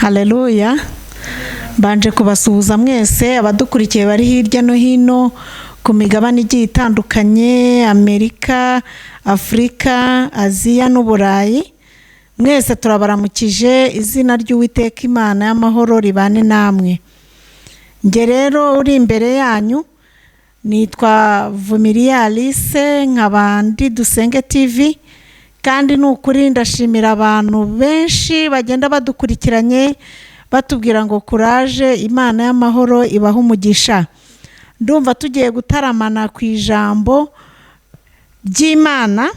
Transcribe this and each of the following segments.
Haleluya! Mbanje kubasuhuza mwese abadukurikiye bari hirya no hino ku migabane igiye itandukanye, Amerika, Afurika, Aziya n'Uburayi. Mwese turabaramukije. Izina ry'Uwiteka Imana y'amahoro ribane namwe. Njye rero uri imbere yanyu nitwa Vumiriya Alice, nkaba ndi Dusenge TV. Kandi ni ukuri ndashimira abantu benshi bagenda badukurikiranye, batubwira ngo kuraje, Imana y'amahoro ibahe umugisha. Ndumva tugiye gutaramana ku ijambo ry'Imana.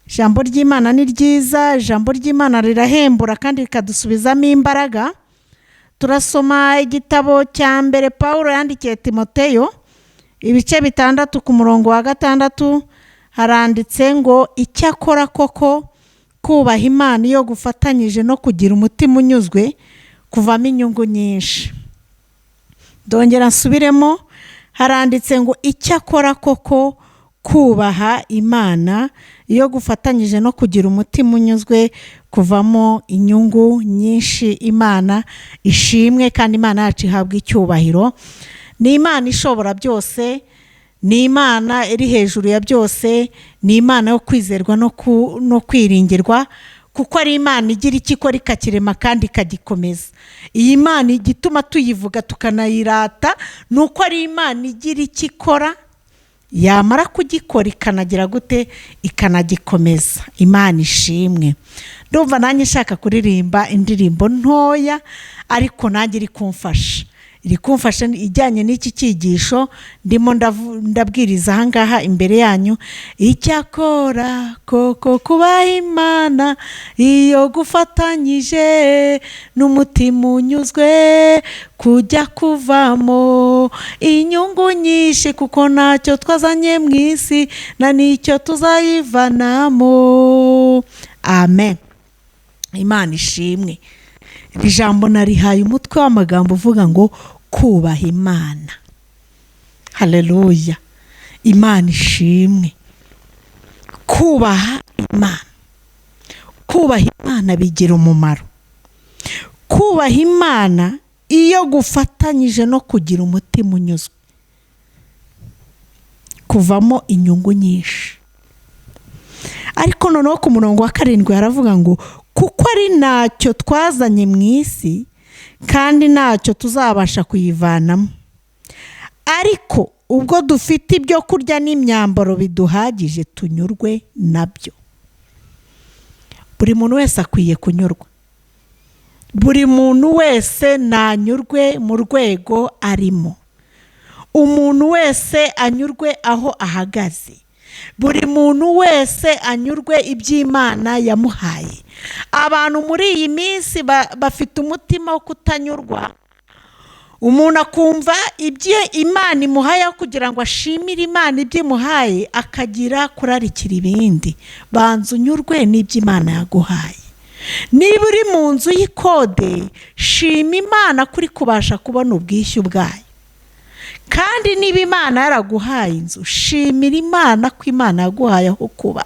Ijambo ry'Imana ni ryiza, ijambo ry'Imana rirahembura kandi rikadusubizamo imbaraga. Turasoma igitabo cya mbere Paul yandikiye Timoteyo, ibice 6, ku murongo wa 6. Haranditse ngo: "Icyakora koko kubaha Imana iyo gufatanyije no kugira umutima unyuzwe kuvamo inyungu nyinshi." Ndongera nsubiremo. Haranditse ngo: "Icyakora koko kubaha Imana iyo gufatanyije no kugira umutima unyuzwe kuvamo inyungu nyinshi." Imana ishimwe kandi Imana yacu ihabwa icyubahiro. Ni Imana ishobora byose, ni Imana iri hejuru ya byose, ni Imana yo kwizerwa no kwiringirwa, kuko ari Imana igira icyo ikora ikakirema kandi ikagikomeza. Iyi Mana, igituma tuyivuga tukanayirata ni uko ari Imana igira icyo ikora, yamara kugikora ikanagira gute? Ikanagikomeza. Imana ishimwe. Ndumva nanjye nshaka kuririmba indirimbo ntoya, ariko nanjye iri kumfasha, iri kumfasha ijyanye n'iki cyigisho ndimo ndabwiriza ahangaha imbere yanyu. Icyakora koko kubaha Imana iyo gufatanyije n'umutima unyuzwe kujya kuvamo inyungu nyinshi, kuko ntacyo twazanye mu isi na n'icyo tuzayivanamo. Amen. Imana ishimwe. Iri jambo narihaye umutwe w'amagambo uvuga ngo kubaha Imana. Haleluya, Imana ishimwe. Kubaha Imana, kubaha Imana bigira umumaro. Kubaha Imana iyo gufatanyije no kugira umutima unyuzwe kuvamo inyungu nyinshi. Ariko noneho ku murongo wa 7 haravuga ngo: "Kuko ari ntacyo twazanye mu isi kandi ntacyo tuzabasha kuyivanamo, ariko ubwo dufite ibyo kurya n'imyambaro biduhagije, tunyurwe nabyo." Buri muntu wese akwiye kunyurwa. Buri muntu wese nanyurwe mu rwego arimo, umuntu wese anyurwe aho ahagaze, buri muntu wese anyurwe iby'Imana yamuhaye. Abantu muri iyi minsi bafite umutima wo kutanyurwa. Umuntu akumva ibyo Imana imuhaye, aho kugira ngo ashimire Imana ibyo imuhaye, akagira kurarikira ibindi. Banza unyurwe n'ibyo Imana yaguhaye. Niba uri mu nzu y'ikode, shima Imana kuri kubasha kubona ubwishyu bwayo. Kandi niba Imana yaraguhaye inzu, shimira Imana ko Imana yaguhaye aho kuba.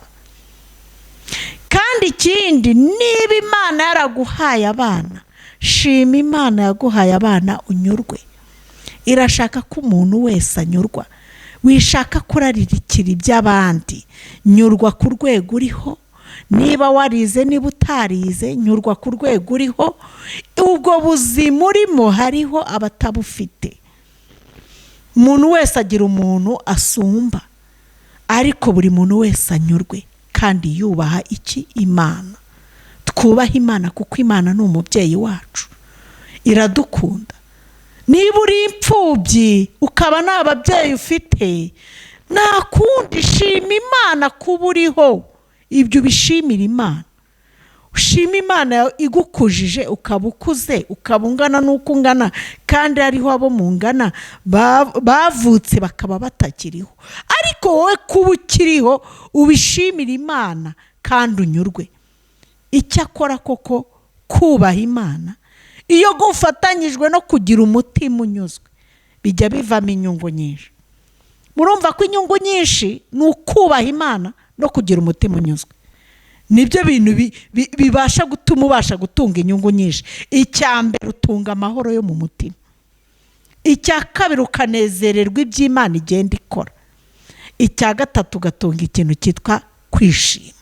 Kandi ikindi, niba Imana yaraguhaye abana, shima Imana yaguhaye abana, unyurwe. Irashaka ko umuntu wese anyurwa. Wishaka kurarikira iby'abandi, nyurwa ku rwego uriho. Niba warize, niba utarize, nyurwa ku rwego uriho. Ubwo buzima urimo hariho abatabufite. Umuntu wese agira umuntu asumba, ariko buri muntu wese anyurwe kandi yubaha iki? Imana. Twubahe Imana kuko Imana ni umubyeyi wacu, iradukunda. Niba uri imfubyi ukaba nta babyeyi ufite, nta kundi, shima Imana kuba uriho. Ibyo ubishimira Imana. Ushima Imana igukujije, ukaba ukuze, ukaba ungana n'uko ungana, kandi hariho abo mungana bavutse bakaba batakiriho, ariko wowe kuba ukiriho ubishimira Imana kandi unyurwe. Icyakora koko kubaha Imana iyo gufatanyijwe no kugira umutima unyuzwe bijya bivamo inyungu nyinshi. Murumva ko inyungu nyinshi ni ukubaha Imana no kugira umutima unyuzwe. Nibyo bintu bibasha gutuma ubasha gutunga inyungu nyinshi. Icya mbere, utunga amahoro yo mu mutima. Icya kabiri, ukanezererwa iby'Imana igenda ikora. Icya gatatu, ugatunga ikintu cyitwa kwishima.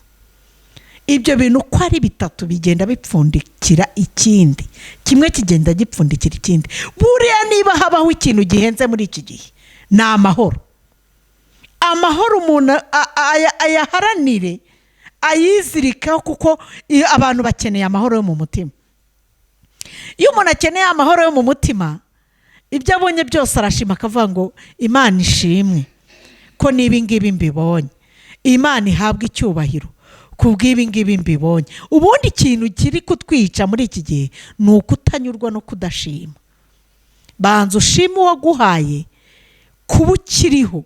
Ibyo bintu uko ari bitatu bigenda bipfundikira ikindi, kimwe kigenda gipfundikira ikindi. Buriya niba habaho ikintu gihenze muri iki gihe, ni amahoro. Amahoro umuntu ayaharanire, ayizirikeho, kuko iyo abantu bakeneye amahoro yo mu mutima. Iyo umuntu akeneye amahoro yo mu mutima, ibyo abonye byose arashima, akavuga ngo: "Imana ishimwe ko n'ibi ngibi mbibonye, Imana ihabwa icyubahiro ku bw'ibi ngibi mbibonye." Ubundi ikintu kiri kutwica muri iki gihe ni ukutanyurwa no kudashima. Banza ushime uwaguhaye kuba ukiriho.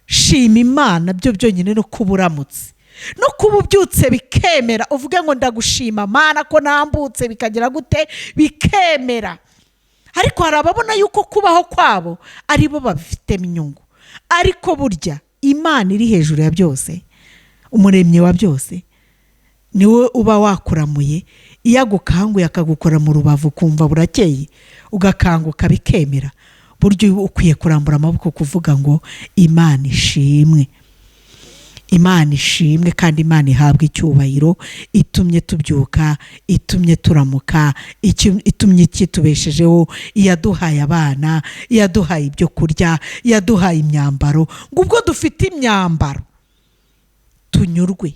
Shima Imana byo byonyine, no kuba uramutse, no kuba ubyutse bikemera, uvuge ngo: "Ndagushima Mana ko nambutse bikagira gute, bikemera." Ariko hari ababona yuko kubaho kwabo ari bo babifitemo inyungu, ariko burya Imana iri hejuru ya byose, Umuremyi wa byose, niwe uba wakuramuye. Iyo agukanguye, akagukora mu rubavu, ukumva burakeye, ugakanguka bikemera, burya ukwiye kurambura amaboko kuvuga ngo: "Imana ishimwe, Imana ishimwe, kandi Imana ihabwa icyubahiro itumye tubyuka, itumye turamuka, itumye kitubeshejeho, iyaduhaye abana, iyaduhaye ibyo kurya, iyaduhaye imyambaro." Ngo ubwo dufite imyambaro tunyurwe.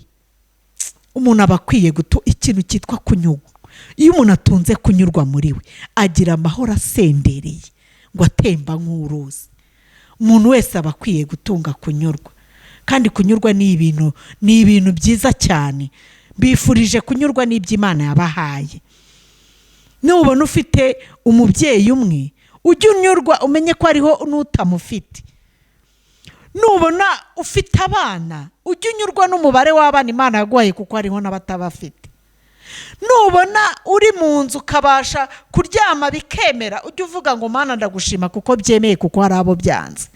Umuntu aba akwiye guto ikintu cyitwa kunyurwa. Iyo umuntu atunze kunyurwa muri we, agira amahoro asendereye ngo atemba nk'uruzi. Umuntu wese aba akwiye gutunga kunyurwa, kandi kunyurwa ni ibintu byiza cyane. Mbifurije kunyurwa n'ibyo Imana yabahaye. Nubona ufite umubyeyi umwe, ujye unyurwa, umenye ko hariho n'utamufite. Nubona ufite abana, ujye unyurwa n'umubare w'abana Imana yaguhaye, kuko hariho n'abatabafite. Nubona uri mu nzu, ukabasha kuryama bikemera, ujye uvuga ngo: "Mana, ndagushima kuko byemeye, kuko hari abo byanze."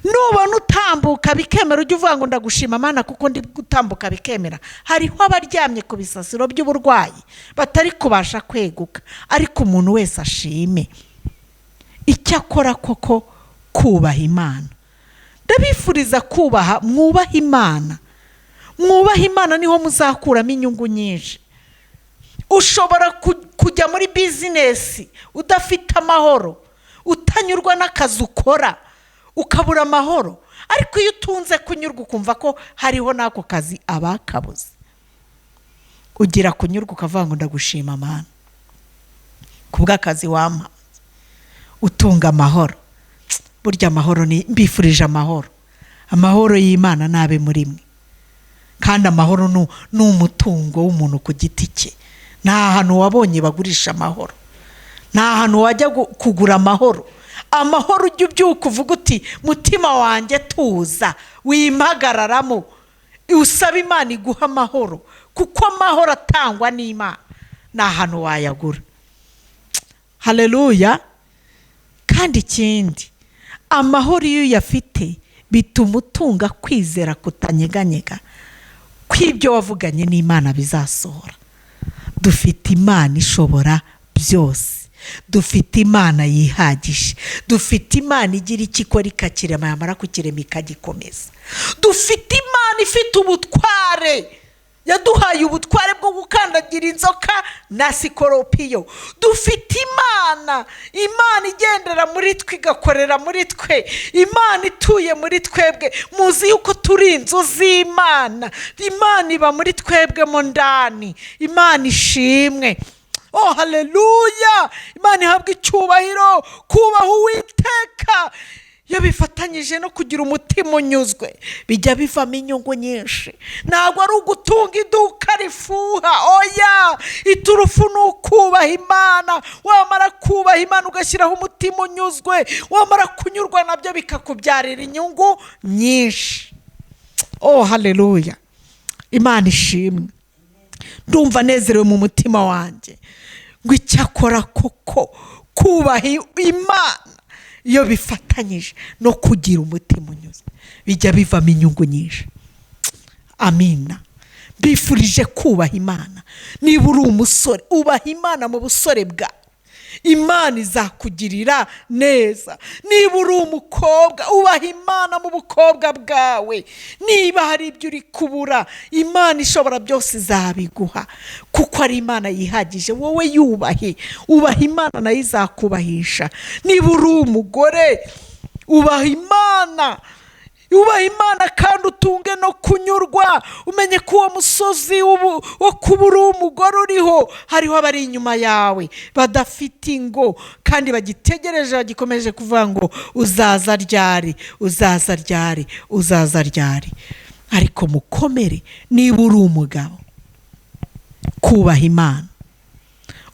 Nubona utambuka bikemera, ujye uvuga ngo: "Ndagushima Mana kuko ndi gutambuka bikemera." Hariho abaryamye ku bisasiro by'uburwayi batari kubasha kweguka. Ariko umuntu wese ashime. Icyakora koko kubaha Imana, ndabifuriza kubaha, mwubahe Imana, mwubahe Imana, niho muzakuramo inyungu nyinshi. Ushobora kujya muri business udafite amahoro, utanyurwa n'akazi ukora, ukabura amahoro. Ariko iyo utunze kunyurwa, ukumva ko hariho n'ako kazi abakabuze, ugira kunyurwa, ukavuga ngo: "Ndagushima Mana ku bw'akazi wampa." Utunga amahoro. Burya amahoro ni, mbifurije amahoro. Amahoro y'Imana nabe muri mwe. Kandi amahoro ni umutungo w'umuntu ku giti cye. Nta hantu wabonye bagurisha amahoro, nta hantu wajya kugura amahoro. Amahoro ujya ubyuka uvuga uti: "Mutima wanjye, tuza, wimpagararamo." Usaba Imana iguha amahoro, kuko amahoro atangwa n'Imana, ni ahantu wayagura. Haleluya! Kandi ikindi, amahoro iyo uyafite bituma utunga kwizera kutanyeganyega kw'ibyo wavuganye n'Imana bizasohora. Dufite Imana ishobora byose, dufite Imana yihagije, dufite Imana igira icyo ikora ikakirema, yamara kukirema ikagikomeza. Dufite Imana ifite ubutware, yaduhaye ubutware bwo gukandagira inzoka na sikoropiyo. Dufite Imana, Imana igendera muri twe, igakorera muri twe, Imana ituye muri twebwe. Muzi yuko turi inzu z'Imana, Imana iba muri twebwe mo ndani. Imana ishimwe! Oh, haleluya! Imana ihabwa icyubahiro. Kubaha Uwiteka iyo bifatanyije no kugira umutima unyuzwe, bijya bivamo inyungu nyinshi. Ntabwo ari ugutunga iduka rifuha, oya. Iturufu ni ukubaha Imana. Wamara kubaha Imana, ugashyiraho umutima unyuzwe, wamara kunyurwa nabyo bikakubyarira inyungu nyinshi. Oh, haleluya! Imana ishimwe! Ndumva nezerewe mu mutima wanjye. Ngo icyakora koko kubaha Imana iyo bifatanyije no kugira umutima unyuzwe, bijya bivamo inyungu nyinshi. Amina. Mbifurije kubaha Imana. Niba uri umusore, ubaha Imana mu busore bwawe, Imana izakugirira neza. Niba uri umukobwa, ubaha Imana mu bukobwa bwawe. Niba hari ibyo uri kubura, Imana ishobora byose izabiguha, kuko ari Imana yihagije. Wowe yubahe, ubaha Imana nayo izakubahisha. Niba uri umugore, ubaha Imana, ubaha Imana kandi utunge no kunyurwa. Umenye ko uwo musozi wo kuba uri umugore uriho, hariho abari inyuma yawe badafite ingo kandi bagitegereje, bagikomeje kuvuga ngo uzaza ryari, uzaza ryari, uzaza ryari. Ariko mukomere. Niba uri umugabo, kubaha Imana,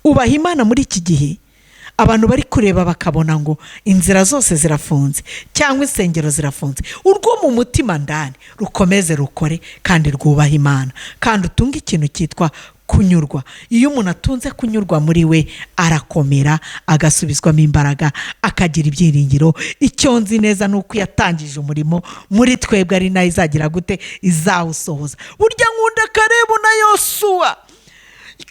ubaha Imana. Muri iki gihe abantu bari kureba bakabona ngo inzira zose zirafunze cyangwa insengero zirafunze, urwo mu mutima ndani rukomeze rukore kandi rwubaha Imana, kandi utunge ikintu cyitwa kunyurwa. Iyo umuntu atunze kunyurwa muri we, arakomera, agasubizwamo imbaraga, akagira ibyiringiro. Icyo nzi neza ni uko yatangije umurimo muri twebwe ari nayo izagira gute? Izawusohoza. Burya nkunda Karebu na Yosuwa.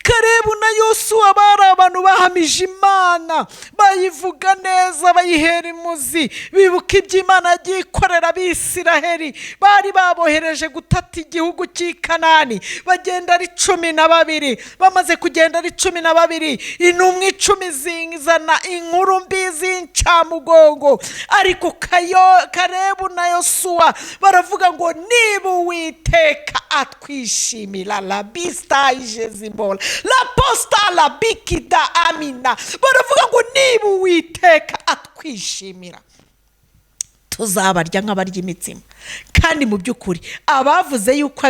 Karebu na Yosuwa bari abantu bahamije Imana, bayivuga neza, bayihera imuzi, bibuka ibyo Imana yagiye ikorera Abisiraheli. Bari babohereje gutata igihugu cy'i Kanani, bagenda ari 12. Bamaze kugenda ari 12, intumwa 10 zizana inkuru mbi z'incamugongo. Ariko Karebu na Yosuwa baravuga ngo niba Uwiteka atwishimira, labista ijezimbola la posta la bikida amina, baravuga ngo niba Uwiteka atwishimira, tuzabarya nk'abarya imitsima. Kandi mu by'ukuri abavuze yuko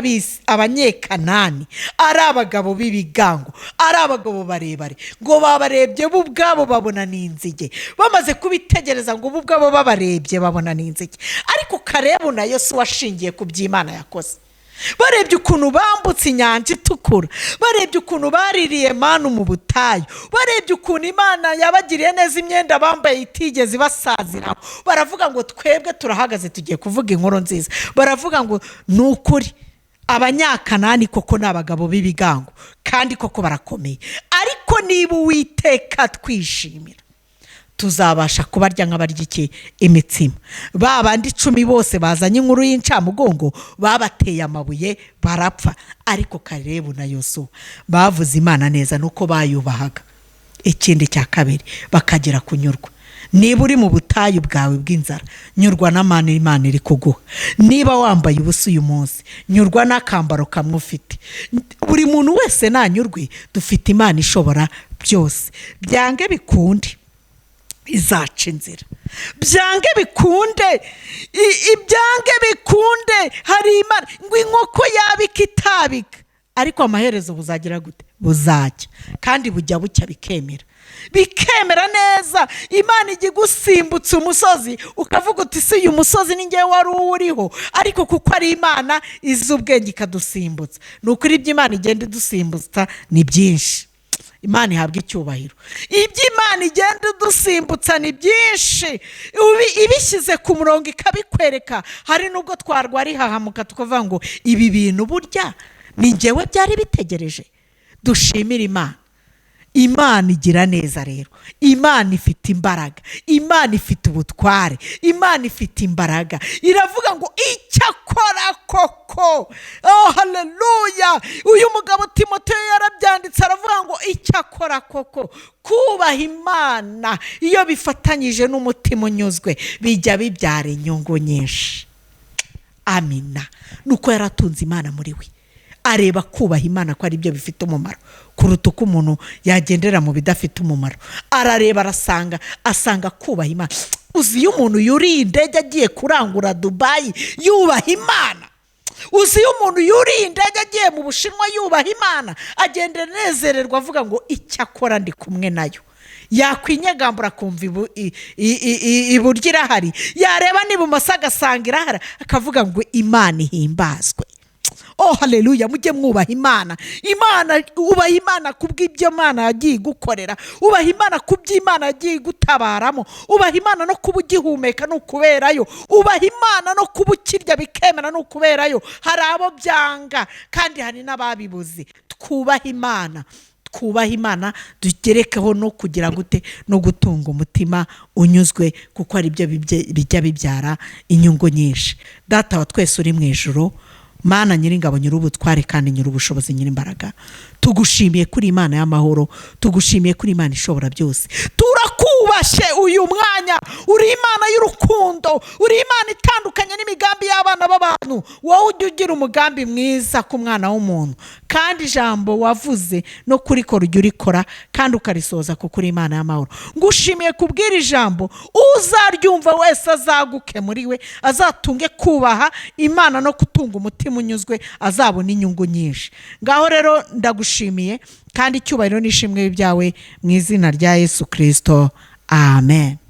Abanyekanani ari abagabo b'ibigango, ari abagabo barebare, ngo babarebye bo ubwabo babona ni inzige. Bamaze kubitegereza, ngo bo ubwabo babarebye babona ni inzige. Ariko Karebu na Yosuwa ashingiye ku by'Imana yakoze, barebye ukuntu bambutse Inyanja Itukura, barebye ukuntu baririye manu mu butayu, barebye ukuntu Imana yabagiriye neza, imyenda bambaye itigeze ibasaziraho, baravuga ngo twebwe turahagaze, tugiye kuvuga inkuru nziza. Baravuga ngo ni ukuri Abanyakanani koko ni abagabo b'ibigango kandi koko barakomeye, ariko niba Uwiteka twishimira, tuzabasha kubarya nk'abarya iki? Imitsima. Ba bandi 10 bose bazanye inkuru y'incamugongo babateye amabuye barapfa. Ariko Karebu na Yosuwa bavuze Imana neza, nuko bayubahaga. Ikindi cya kabiri, bakagera kunyurwa. Niba uri mu butayu bwawe bw'inzara, nyurwa n'amana Imana iri kuguha. Niba wambaye ubusa uyu munsi, nyurwa n'akambaro kamwe ufite. Buri muntu wese nanyurwe. Dufite Imana ishobora byose. Byange bikunde izaca inzira, byange bikunde, ibyange bikunde hari Imana. Ngo inkoko yabika itabika, ariko amaherezo buzagira gute? Buzajya, kandi bujya bucya, bikemera, bikemera neza. Imana ijya igusimbutsa umusozi, ukavuga uti si uyu musozi ni ngewe wari uwuriho? Ariko kuko ari Imana izi ubwenge ikadusimbutsa. Ni ukuri ibyo Imana igenda idusimbutsa ni byinshi. Imana ihabwa icyubahiro. Ibyo Imana igenda idusimbutsa ni byinshi, ibishyize ku murongo ikabikwereka. Hari n'ubwo twarwara ihahamuka, tukavuga ngo ibi bintu burya ni ngewe byari bitegereje. Dushimire Imana. Imana igira neza rero, Imana ifite imbaraga, Imana ifite ubutware, Imana ifite imbaraga. Iravuga ngo icyakora koko, oh haleluya! Uyu mugabo Timoteyo yarabyanditse, aravuga ngo icyakora koko kubaha Imana iyo bifatanyije n'umutima unyuzwe bijya bibyara inyungu nyinshi. Amina. Nuko yaratunze Imana muri we, areba kubaha Imana ko ari byo bifite umumaro kuruta uko umuntu yagendera mu bidafite umumaro. Arareba, arasanga, asanga kubaha Imana. Uzi iyo umuntu yuriye indege agiye kurangura Dubayi yubaha Imana? Uzi iyo umuntu yuriye indege agiye mu Bushinwa yubaha Imana, agenda anezererwa, avuga ngo icyakora ndi kumwe nayo? Yakwinyegambura akumva iburyo irahari, yareba n'ibumoso agasanga irahari, akavuga ngo Imana ihimbazwe. Oh haleluya! Mujye mwubaha Imana. Imana, ubaha Imana kubw'ibyo Imana yagiye igukorera, ubaha Imana kubw'Imana yagiye igutabaramo, ubaha Imana no kuba ugihumeka ni ukuberayo, ubaha Imana no kuba ukirya bikemera ni ukuberayo. Hari abo byanga kandi hari n'ababibuze. Twubahe Imana, twubahe Imana, dugerekeho no kugira gute? No gutunga umutima unyuzwe, kuko ari byo bijya bibyara inyungu nyinshi. Data wa twese uri mu ijuru, Mana Nyiringabo, Nyir'ubutware kandi Nyir'ubushobozi, Nyir'imbaraga, tugushimiye kuri Imana y'amahoro, tugushimiye kuri Imana ishobora byose. Turakubashye uyu mwanya. Uri Imana y'urukundo, uri Imana itandukanye n'imigambi y'abana b'abantu. Wowe ujya ugira umugambi mwiza ku mwana w'umuntu, kandi ijambo wavuze no kurikora ujya urikora kandi ukarisoza, kuko uri Imana y'amahoro. Ngushimiye kubwira ijambo, uzaryumva wese azaguke muri we, azatunge kubaha Imana no gutunga umutima unyuzwe, azabona inyungu nyinshi. Ngaho rero ndagushimiye, kandi icyubahiro n'ishimwe byawe mu izina rya Yesu Kirisito, amen.